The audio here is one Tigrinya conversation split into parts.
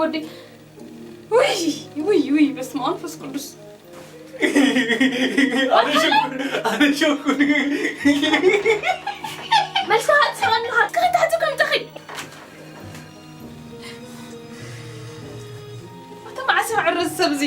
ወዲ ውይ ውይ ውይ በስመ ኣብ መንፈስ ቅዱስ ኣነ ሸኩ ኣነ ሸኩ መልካ ትሰቐኒ ሃት ክኽታቱ ከም ተኺ ኣቶ መዓስ ይዕረዝ ሰብ እዚ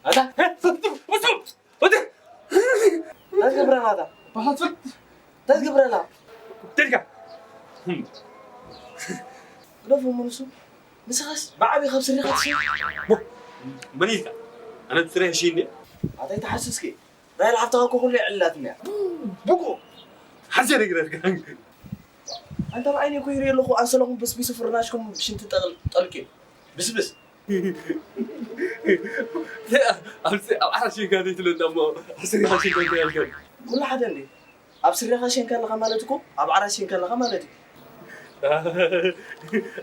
ኣታ እንታይ ትገብረና ኣታ? እንታይ ትገብረና? ደልካ ግደፎ ምንሱ ንስኻስ ብዓብዪ ካብ ስሪኻ ትስእ መን ኢልካ? ኣነ ብስረይ ሕሽይ እንዴ? ኣታ ኣይትሓስስኪ ራይል ሓፍትኻ እኮ ኩሉ የዕልላትና እያ። ብቁ ሓዘ ነግረልካ ኣንተ ብዓይኒ እኮ ይርኢ ኣለኹ ኣንሰለኹም በስቢሱ ፍርናሽኩም ብሽንቲ ጠልቂ ብስብስ ኣብዚ ኣብ ዓራት ሸንካ ዘይትለና እሞ ኣብ ስሪኻ ሸንካ እንታይ ያልከን? ኩሉ ሓደ እንዴ ኣብ ስሪኻ ሸንካ ኣለኻ ማለት እኮ ኣብ ዓራት ሸንካ ኣለኻ ማለት እዩ።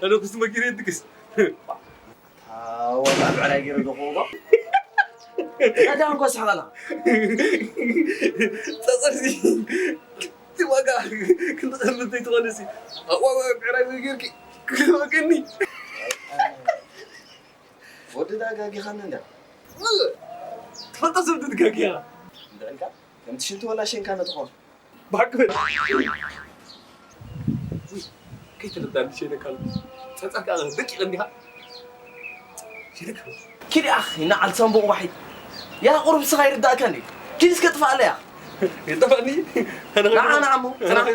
ኣነ ኩስ መኪረ ድግስ ታወላ ብዕራይ ገይረ ዝኹ እኮ ቀዳም እኮ ስሕቐላ ጸጸርሲ እቲ ዋጋ ክንተጸርፍ ዘይትኾነሲ ኣብ ዋጋ ብዕራይ ጌርኪ ክህበከኒ ወዲ ዳጋጊኻኒ እንዳ ትፈልጦ ሰብ ትጋጊኻ እንዳ ኢልካ ከምቲ ሽንቲ ወላ ሸንካ ነትኾን ብሓቂ በል ከይተረዳኒ ሸይነካ ጸጸርካ ደቂቕ እንዲኻ ሸይነካ ኪድ ኣኺ ንዓል ሳምቡቕ ዋሒድ ያ ቁሩብ ስኻ ይርዳእካ እንዲ ኪድ እስከ ጥፋእ ኣለያ ይጠፋኒ ንዓ ንዓሞ ጽናሕ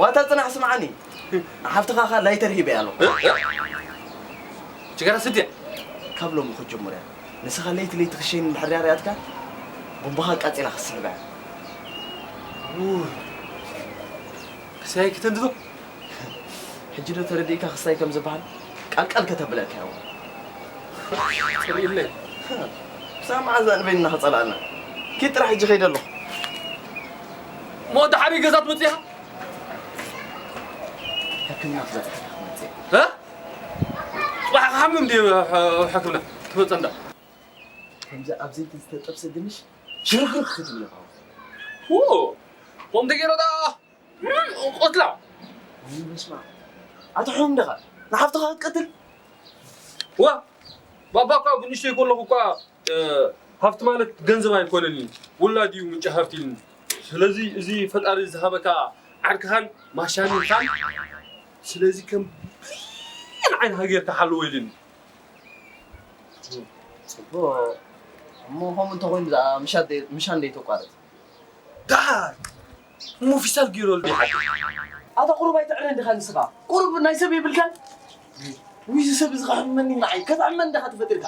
ዋታ ጽናሕ ስምዓኒ ሓፍትኻ ላይተር ሂበ ኣለኹ ችጋራ ስድያ ካብ ሎሚ ክጅምር እያ ንስኻ ለይቲ ለይቲ ክሸይን እንድሕር ሪኣትካ ቡምባኻ ኣቃጺላ ክስሕባ እያ ክሳይ ክተንድዶ ሕጂ ዶ ተረዲእካ ክሳይ ከም ዝበሃል ቃል ቃል ከተብለካ እያ ጽሪለይ ብሳብ መዓዛ ንበይንና ክጸላእና ኪድ ጥራሕ ሕጂ ከይደ ኣለኹ ሞ ደሓሪ ገዛ ትመጽእ ኢኻ ሕክምና ክበጽሕ ክመጽእ ጽባሕ ክሓምም ድዩ ሕክምና ትመጸ እንዳ ከምዚ ኣብ ዘይቲ ዝተጠብሰ ድንሽ ሽርክርክ ክትብል ኢኻ ከምኡ ተገይሩ ዳ ቆትላ በስማ ኣትሖም ደኻ ንሓፍትኻ ክትቀትል ዋ ባባ እኳ ብንእሽተይ ከለኹ እኳ ሃብቲ ማለት ገንዘብ ኣይኮነን እዩ ውላድ እዩ ምንጭ ሃብቲ ኢልኒ ስለዚ እዚ ፈጣሪ ዝሃበካ ዓርክኻን ማሻኒኻን ስለዚ ከም ብሌን ዓይንኻ ጌርካ ሓልዎ ኢልኒ ጽቡቕ እሞ ከምኡ እንተኾይኑ ምሻ እንደይተቋረጽ ደሓር እሞ ፊስታል ገይሩ ወልደ ኣታ ቁሩብ ኣይትዕረ እንዲኻ ንስኻ ቁሩብ ናይ ሰብ የብልካን ውይ፣ እዚ ሰብ እዚ ኸሕምመኒ ንዓይ። ከጥዕመኒ ዲኻ ተፈጢርካ?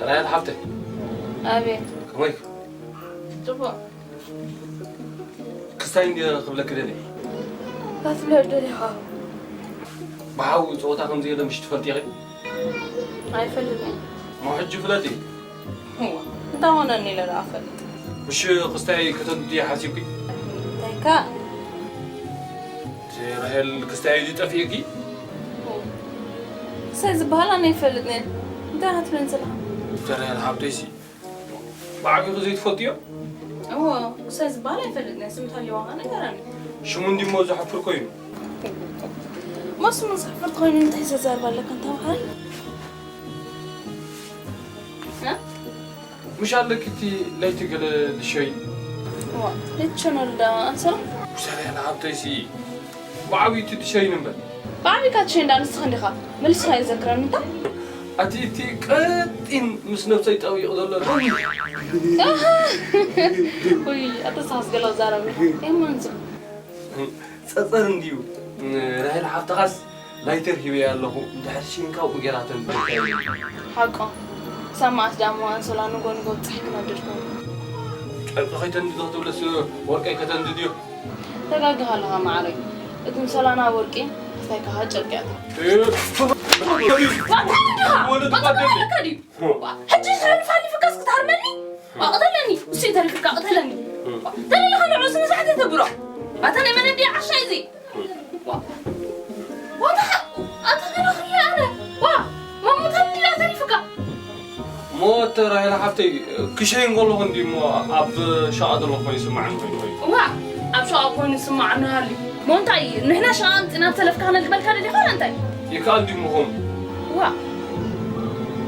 ራሄል ሓፍተይ። ኣቤት። ከመይ? ጽቡቕ። ክስታይ እንዲ ክብለኪ ደልየ። እንታይ ክትብለኒ ደሊኻ? ብሓዊ ጸወታ ከም ዘየለ ምሽ ትፈልጢ ኢኺ? ኣይፈልጥን። እሞ ሕጂ ፍለጢ። እዋ፣ እንታይ ኾነኒ ኢለ ደኣ እፈልጥ? ምሽ ክስታይ ከተንድዲ ሓሲብኪ? እንታይ ከ? እቲ ራሄል ክስታይ እዩ ጠፊእኪ? እዋ። ክስታይ ዝበሃል ኣነ ኣይፈልጥን። እንታይ ክትብለኒ ዘለኻ? እቲ ራሄል ሓብተይሲ ብዓቢኹ ዘይትፈልጥዮ? እዎ፣ ክሳይ ዝበሃል ኣይፈልጥን። ስም እንተልይዋ ኸኣ ንገረኒ። ሽሙ እንዲሞ ዘሕፍር ኮይኑ። እሞ ስሙ ዘሕፍር ተኾይኑ እንታይ ዘዛርባ ኣለካ እንተ መሓሪ? እ? ምሽ ኣለኪ እቲ ለይቲ ገለ ድሸይ? እዋ፣ ለይቲ ሸኖ ልዳ ኣንሰራ? ውሳኔ ሓብተይሲ ብዓብዩ እቲ ድሸይ ንበል። ብዓቢካ ትሸይን ደኣ ንስኻ እንዲኻ መሊስኻ የዘክረኒ እንታ። ኣቲ እቲ ቀጢን ምስ ነብሰይ ጠቢቑ ዘሎ። ኣሃ! ውይ፣ ኣታ ሳስ ገለ ዛረብ። ኤማንዞ። ጸጸር እንድዩ። ራሄል ሓፍትኻስ ላይተር ሂበያ ኣለኹ። እንድሕር ሽንካ ኣብኡ ጌራ ተንብር። ሓቆ። ክሳብ መዓስ ደኣ እሞ ኣንሶላ ንጎ ንጎ ብጻሕ ክነድድ ኮይኑ? ጨርቂ ከይተንድዶ ክትብለስ ወርቀይ ከተንድድዮ? ተጋጊኻ ኣለኻ መዓረይ። እቲ ምሰላና ወርቂ፣ ክስታይ ከኣ ጨርቂ ኣታ። እ፣ ዋታ እንዲኻ? ወለድ ወታ ባደል። ኣለካ ድዩ? ዋ፣ ሕጂ ሕልፍ ኣሊፍካስ ክትሃርመኒ? ዋ፣ ቅተለኒ። እሱ እዩ ተሪፍካ፣ ቅተለኒ። ዋ፣ ተለለኻ ንዑ ስነ ስርዓት የተብሮ። ኣታ ናይ መነዲ ዓሻ እዚ። ዋ፣ ዋታ፣ ኣታ ገለ ክሪኣ ኣነ። ዋ፣ መሞተኒ ድላ ተሪፍካ። ሞት ራሄል ሓፍተይ፣ ክሸይን ከለኹ እንዲ እሞ ኣብ ሸቓ ዘለኹ ኮይኑ ይስምዓኒ ኮይኑ ኮይኑ። እዋ፣ ኣብ ሸቓ ኮይኑ ይስምዓኒ ሃልዩ። እሞ እንታይ፣ ንሕና ሸቓ ኣምጺእና ኣብ ሰለፍካ ክነልግበልካ ደሊኻ ወላ እንታይ? ይከኣል ድዩ እሞ ኸምኡ? እዋ፣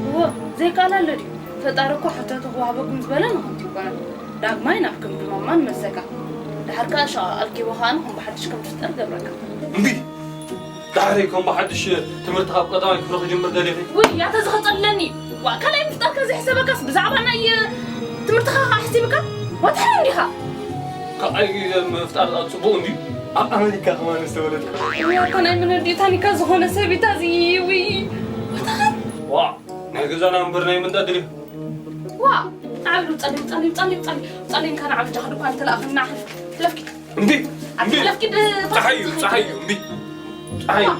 እዎ፣ ዘይከኣል ኣሎ ድዩ? ፈጣሪ እኮ ሕቶ ተዋህበኩም ዝበለ ንኸምቲ ይኮነ። ዳግማይ ናብ ክንዲ ማማ ንመልሰካ። ድሓር ከኣ ሸቓ ኣልጊቦ ከኣ ንኹም ብሓድሽ ከም ትፍጠር ገብረካ። እምቢ! ዳሕረይ ከም ብሓድሽ ትምህርቲ ካብ ቀዳማይ ክፍሊ ክጅምር ደሊኺ? ውይ፣ ያተ ዝኸጸለኒ። ዋ፣ ካልኣይ ምፍጣርካ ዘይሕሰበካስ ብዛዕባ ናይ፣ እ፣ ትምህርትኻ ኸኣ ኣሕሲብካ? ወትሓ እንዲኻ። ካልኣይ ምፍጣር ጽቡቕ እንድዩ። ኣብ ኣመሪካ ከማን ዝተወለድኩ። እያ፣ እኮ ናይ መነዲታኒካ ዝኾነ ሰብ እዩ ታዚ፣ ውይ። ወትሓ። ዋ፣ ናይ ገዛና እምበር ናይ መንዳ ድልዩ። ዋ፣ ንዓብዱ ጸሊም፣ ጸሊም፣ ጸሊም፣ ጸሊም፣ ጸሊም ካን ዓብጃ ድኳን ተላእኽና። ትለፍኪ። እምቢ፣ ኣብ እምቢ። ትለፍኪ ድ-፣ ጸሓይ እዩ፣ ጸሓይ እዩ፣ እምቢ። ጸሓይ። ዋ፣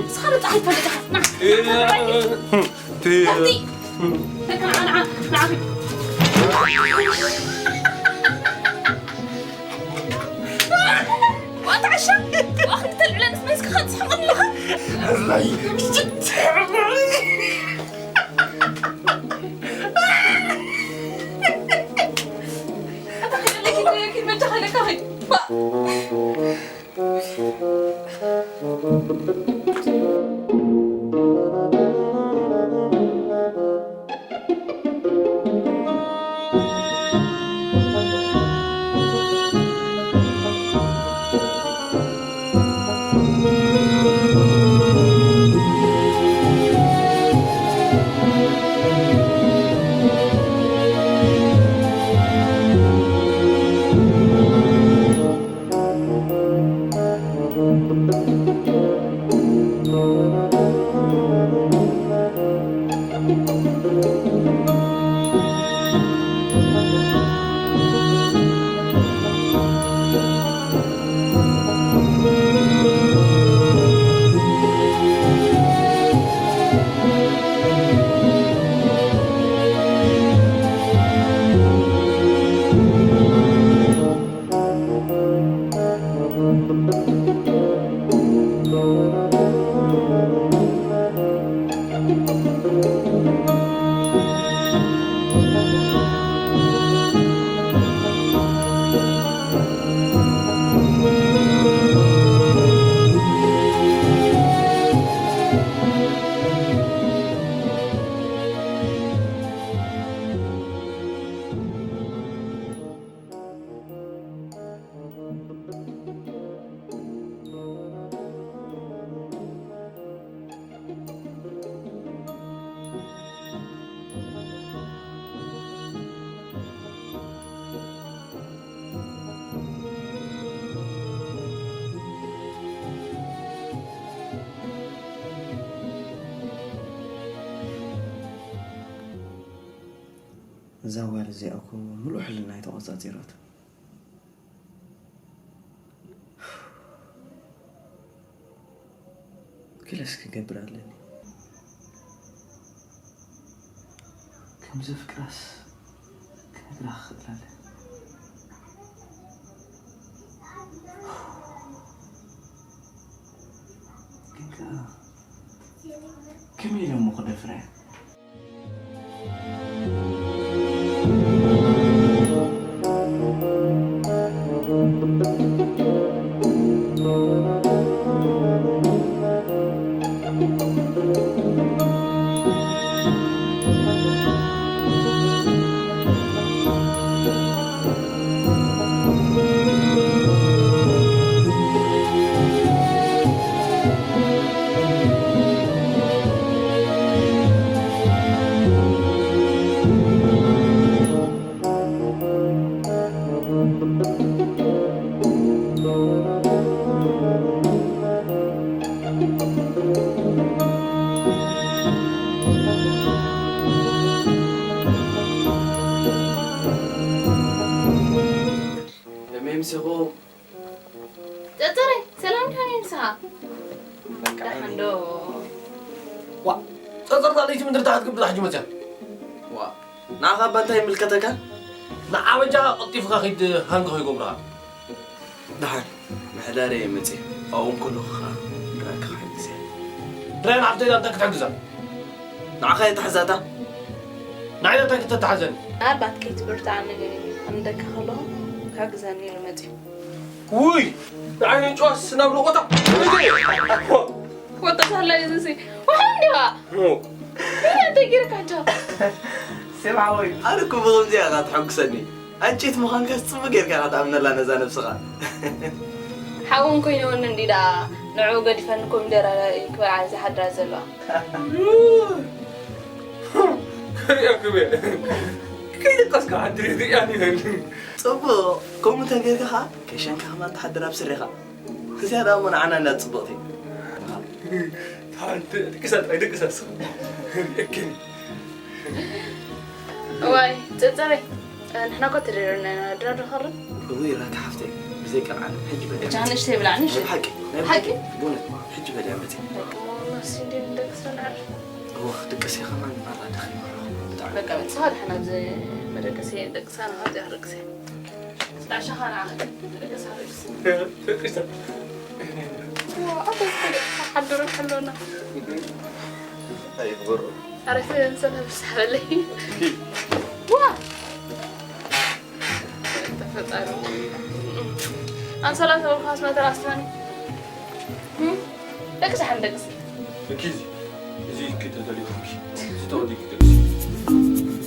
ንስኻ ዶ ጸሓይ ትፈልጥ ኢኻ? ና። እ፣ እ፣ እ፣ እ፣ እ። ተካ፣ ንዓ፣ ንዓ፣ ንዓ። ዋ፣ ተዓሻ። ዋ፣ ክልተ ልዕለ ምስ መስክኻ ትስሕቕ ኣለኻ። ሕራይ። እዛ ጓል እዚኣ እኮ ምሉእ ሕልናይ ተቖጻጺራቶ። ገለስ ክገብር ኣለኒ። ከም ዘፍቅራስ ክነግራ ክኽእል ኣለኒ። ግን ከኣ ከመይ ኢለ እሞ ክደፍራ እየ? ከመይ ምሲኹም? ጸጸረይ፣ ሰላም ድዩ ምሳኻ? በቃ ደሓን ዶ? ዋ፣ ጸጸርታ ለይቲ ምድሪ ተሓት ክብላ ሕጂ መጽያ። ዋ፣ ንዓኻ እባ እንታይ ይምልከተካ? ንዓ በጃኻ ቀልጢፍካ ኪድ ሃንጎ ከይገብሩኻ። ደሓን፣ ምሕዳረይ እየ መጽየ። ኣብኡ እንከለኹ ኸኣ ንራኪ ክሕግዝ እየ። ድራይ ንዓፍተይ እንታይ ክትሕግዛ? ንዓኻ እየ ተሓዛታ። ንዓይ እንታይ ክተተሓዘኒ? ምናልባት ከይትብርትዓኒ ኣንደካ ከለኹ ክሕግዘኒ ኢሉ መጽዩ። ውይ! ንዓይ ንጭዋስ ናብ ሎቆታ። ወጣ ሳላ እዩ እዚ። ወሓን ዲኻ? ኦ። እንታይ ጌርካ ኣጆ? ስምዓ ወይ። ኣነ እኮ ብኸምዚ ኢኻ ትሐጉሰኒ። ኣንጭት ምዃንካስ ጽቡቅ ጌርካ ኢኻ ትኣምነላ ነዛ ነብስኻ። ሓውን ኮይነወኒ እንዲ ደኣ ንዕኡ ገዲፈኒ ኮሚደረ ክበልዓ ዝሓድራ ዘለዋ። ከርእየኩም እየ። ከይደቀስካ ሓድሪ ርእያ ይበል። ጽቡቕ። ከምኡ እንተ ጌርካ ኸኣ ከሸንካ ከማን ትሓድር ኣብ ስሬኻ። እዚኣ ደኣ እሞ ንዓና እንዳ ጽብቕቲ። ሓንቲ ድቅሳ ጥራይ ድቅሳ እስኻ። ርእየክን። እዋይ፣ ጸጸረይ። ንሕና እኮ ተደሪርና ኢና። ድራር ዶ ኸርብ? እውይ፣ ራኪ ሓፍተይ፣ ብዘይ ቀልዓለም፣ ሕጂ በሊዐ እታ መጺእ። ንእሽተይ ብላዕ፣ ንእሽተይ። ናይ ብሓቂ፣ ናይ ሓቂ? ብእውነት፣ ሕጂ በሊዐ መጺእ። ደቂ ሞኖስ እንዴ ንደቅስ ንዓርፍ? እወ፣ ክትድቅስ እየ ከማን፣ ማራ ደኺመ ኣለኹ፣ ብጣዕሚ። በቃ፣ በል፣ ንስኻ ደሓን ኣብዚ መደቀሲ ደቅሳ፣ ንኻ እዚኣ ክደቅስ እየ። ዳዕሻኻ ንዓኻ ግን መደቀሲ ኣደቅስ። ደቅሳ። ዋ፣ ኣታ ዝኸደ ሓድሩ ሕሎና። ኣይግበሮ። ኣረ፣ ሰላም ሰላም በለይ። ዋ! ተፈጣሪ። ኣንሶላ ተበልኳስ መተር ኣስላኒ። እም? ደቂ ሰሓን ደቂ ሲ። እኪ እዚ፣ እዚ እኪ ተደሊኹምኪ። ዝተወዲኪ ደቂ ሲ።